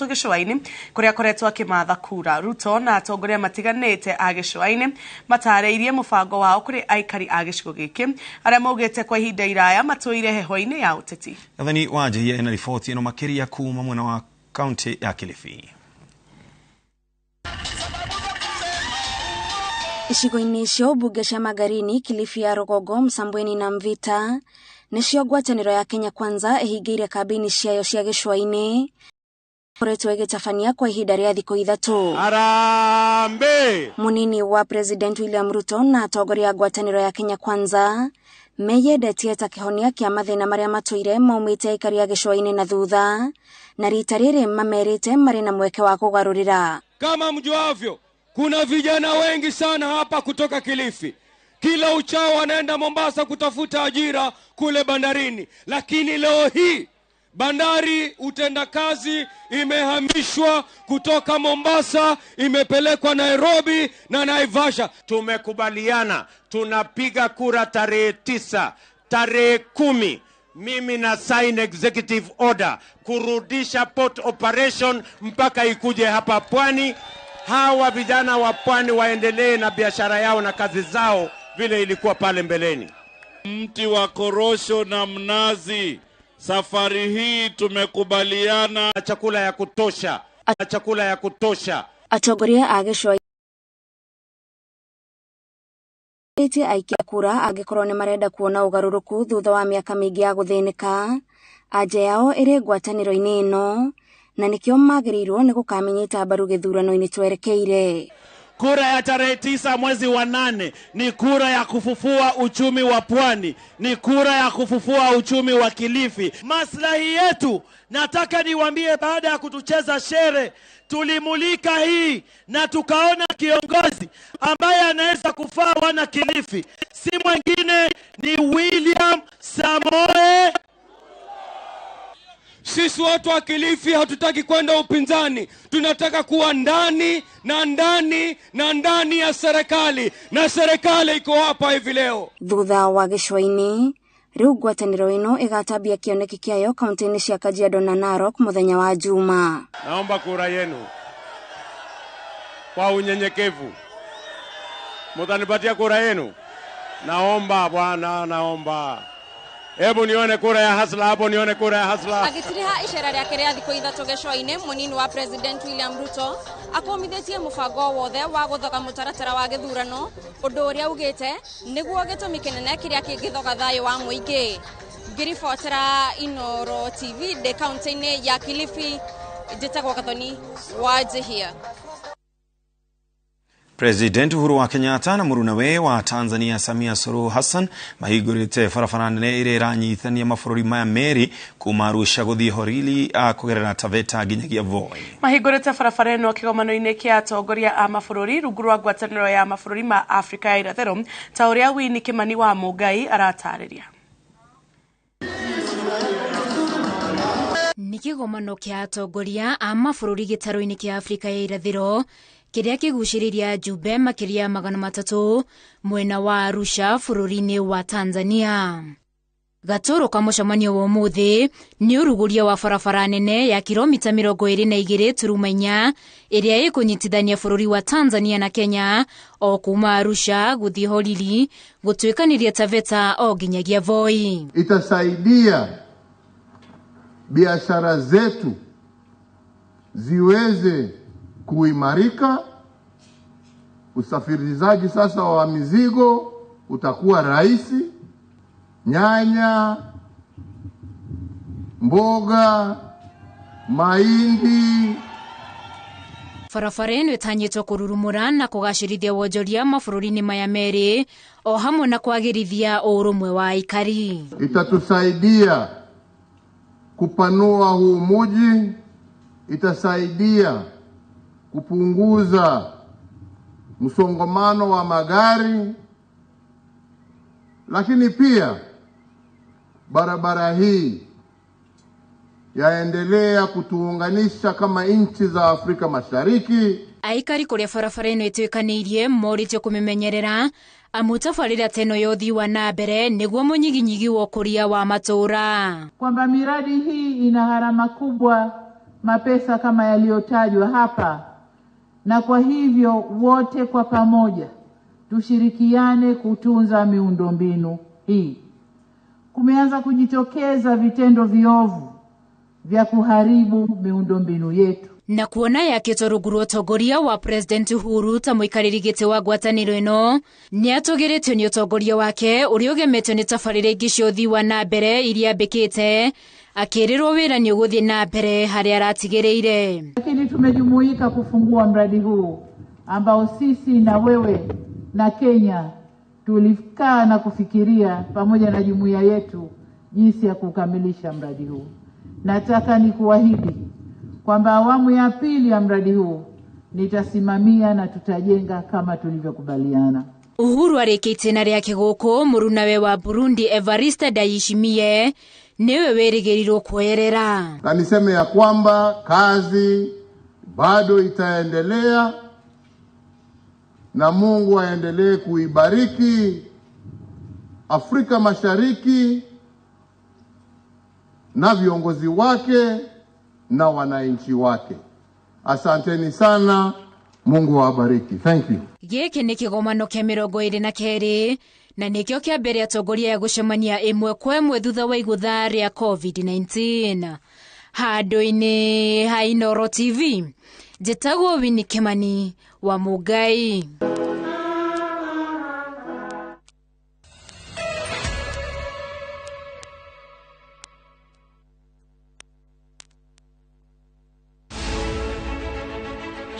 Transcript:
Gĩcũa-inĩ kũrĩa akoretwo akĩmatha kura. Ruto na atongoria matiganĩte a gĩcũa-inĩ matarĩirie mũbango wao kũrĩ aikari a gĩcigo gĩkĩ arĩa maugĩte kwa ihinda iraya matũire heho-inĩ ya ũteti. Gathoni wa Njihia ena riboti ĩno makĩria kuma mwena wa kaunti ya Kilifi. Icigo-inĩ cia ũmbunge cia Magarini, Kilifi ya Rũgongo, Msambweni na Mvita nĩcio ngwatanĩro ya Kenya Kwanza ĩhingĩire kambĩini ciayo cia gĩcũa-inĩ koretwo ĩgĩtabania kwa ihinda rĩa thikũ 3. Harambee! Mũnini wa President William Ruto na atongoria a ngwatanĩro ya Kenya Kwanza meyendetie ta kĩhonia kĩa mathĩna marĩa matũire maumĩte aikari a gĩcũa-inĩ na thutha, na rita rĩrĩ mamerĩte marĩ na mweke wa kũgarũrĩra. Kama mjuavyo, kuna vijana wengi sana hapa kutoka Kilifi. Kila uchao wanaenda Mombasa kutafuta ajira kule bandarini, lakini leo hii bandari utendakazi imehamishwa kutoka Mombasa imepelekwa Nairobi na Naivasha. Tumekubaliana tunapiga kura tarehe 9, tarehe 10 mimi na sign executive order kurudisha port operation mpaka ikuje hapa pwani. Hawa vijana wa pwani waendelee na biashara yao na kazi zao vile ilikuwa pale mbeleni. Mti wa korosho na mnazi, safari hii tumekubaliana chakula ya kutosha, chakula ya kutosha. Atongoria a gĩcũa aikia kura angĩkorwo nĩ marenda kuona ũgarũrũku thutha wa mĩaka mĩingĩ ya gũthĩnĩka, anja yao ĩrĩ ngwatanĩro-inĩ ĩno na nĩkĩo magĩrĩirwo nĩ gũkamĩnyita mbaru gĩthurano-inĩ twerekeire. Kura ya tarehe 9 mwezi wa 8 ni kura ya kufufua uchumi wa pwani, ni kura ya kufufua uchumi wa Kilifi. Maslahi yetu, nataka niwaambie, baada ya kutucheza shere, tulimulika hii na tukaona kiongozi ambaye anaweza kufaa wana Kilifi, si mwingine ni William Samoei. Sisi watu wa Kilifi hatutaki kwenda upinzani, tunataka kuwa ndani na ndani na ndani ya serikali, na serikali iko hapa hivi leo. Thutha wa gĩcũa-inĩ, rĩu ngwatanĩro ĩno ĩgatambia kĩoneki kĩayo kaunti-inĩ cia Kajiado na Narok mũthenya wa Juma. Naomba kura yenu kwa unyenyekevu. Mutanipatia kura yenu? Naomba bwana, naomba. Hebu nione kura ya hasla hapo, nione kura ya hasla. Agĩtiriha icera rĩake rĩa thikũ 3 gĩcũa-inĩ, mũnini wa President William Ruto akũmithĩtie mũbango wothe wa gũthoga mũtaratara wa gĩthurano, ũndũ ũrĩa augĩte nĩguo gĩtũmi kĩnene kĩrĩa kĩngĩthoga thayũ wa mũingĩ. Ngĩribotera Inooro TV ndĩ kaunti-inĩ ya Kilifi, njĩtagwo Gathoni wa Njihia. President Uhuru wa Kenyatta na mũrunawe wa Tanzania Samia Suluhu Hassan mahingũrĩte barabara nene ĩrĩa ĩranyitithania mabũrũri maya merĩ kuma Arusha gũthiĩ Holili kũgerera Taveta nginyagia Voi. Mahingũrĩte barabara ĩno kĩgomano-inĩ kĩa atongoria a mabũrũri rungu rwa ngwatanĩro ya mabũrũri ma Afrika ya irathĩro, ta ũrĩa Winnie Kimani wa Mũngai aratarĩria. Nĩ kĩgomano kĩa atongoria a mabũrũri gĩtarũ-inĩ kĩa Afrika ya irathĩro kĩrĩa kĩgucĩrĩirie ajumbe makĩria 300 mwena wa Arusha bũrũri-inĩ wa Tanzania. Gatũrũ ka mũcemanio wa ũmũthĩ nĩ ũrugũria wa barabara nene ya kilomita 22.4 ĩrĩa ĩkũnyitithania bũrũri wa Tanzania na Kenya o kuma Arusha gũthiĩ Holili gũtuĩkanĩria Taveta o nginyagia Voi. Itasaidia biashara zetu ziweze kuimarika, usafirishaji sasa wa mizigo utakuwa rahisi, nyanya, mboga, mahindi. Barabara ĩno ĩtanyĩtwo kũrurumũra na kũgacĩrithia wonjoria mabũrũri-inĩ maya merĩ o hamwe na kwagĩrithia ũrũmwe wa aikari. Itatusaidia kupanua huu muji, itasaidia kupunguza msongamano wa magari, lakini pia barabara hii yaendelea kutuunganisha kama nchi za Afrika Mashariki. Aikari kũrĩa barabara ĩno ĩtuĩkanĩirie morĩtio kũmĩmenyerera amu tabarĩra ta ĩno ya ũthii wa na mbere nĩguo mũnyiginyigi wa ũkũria wa matũũra, kwamba miradi hii ina gharama kubwa. mapesa kama yaliyotajwa hapa, na kwa hivyo wote kwa pamoja tushirikiane kutunza miundombinu hii. Kumeanza kujitokeza vitendo viovu vya kuharibu miundombinu yetu. Na kuona yakĩtwo rungu rwa ũtongoria wa President Uhuru ta mũikarĩri gĩtĩ wa ngwatanĩro ĩno nĩatũgĩrĩtio nĩ ũtongoria wake ũrĩa ũgemetio nĩ tabarĩra ingĩ cia ũthii wa na mbere iria ambĩkĩte, akĩrĩrwo wĩra nĩ ũgũthiĩ na mbere harĩa aratigĩrĩire. Lakini tumejumuika kufungua mradi huu ambao sisi na wewe na Kenya tulikaa na kufikiria pamoja na jumuiya yetu jinsi ya kukamilisha mradi huu. Nataka nikuahidi kwamba awamu ya pili ya mradi huu nitasimamia na tutajenga kama tulivyokubaliana. Uhuru arĩkĩtie na rĩake gũkũ mũrunawe wa Burundi Evariste Ndayishimiye nĩwe wĩrĩgĩrĩirwo kuoyerera. Na niseme ya kwamba kazi bado itaendelea na Mungu aendelee kuibariki Afrika Mashariki na viongozi wake na wananchi wake. Asanteni sana, Mungu awabariki. Thank you. Gĩkĩ nĩ kĩgomano kĩa 22 na nĩkĩo kĩa mbere atongoria ya gũcemania ĩmwe kwa ĩmwe thutha wa igũtha rĩa COVID-19. Handũ-inĩ ha Inooro TV, njĩtagwo Winnie Kimani wa Mũngai.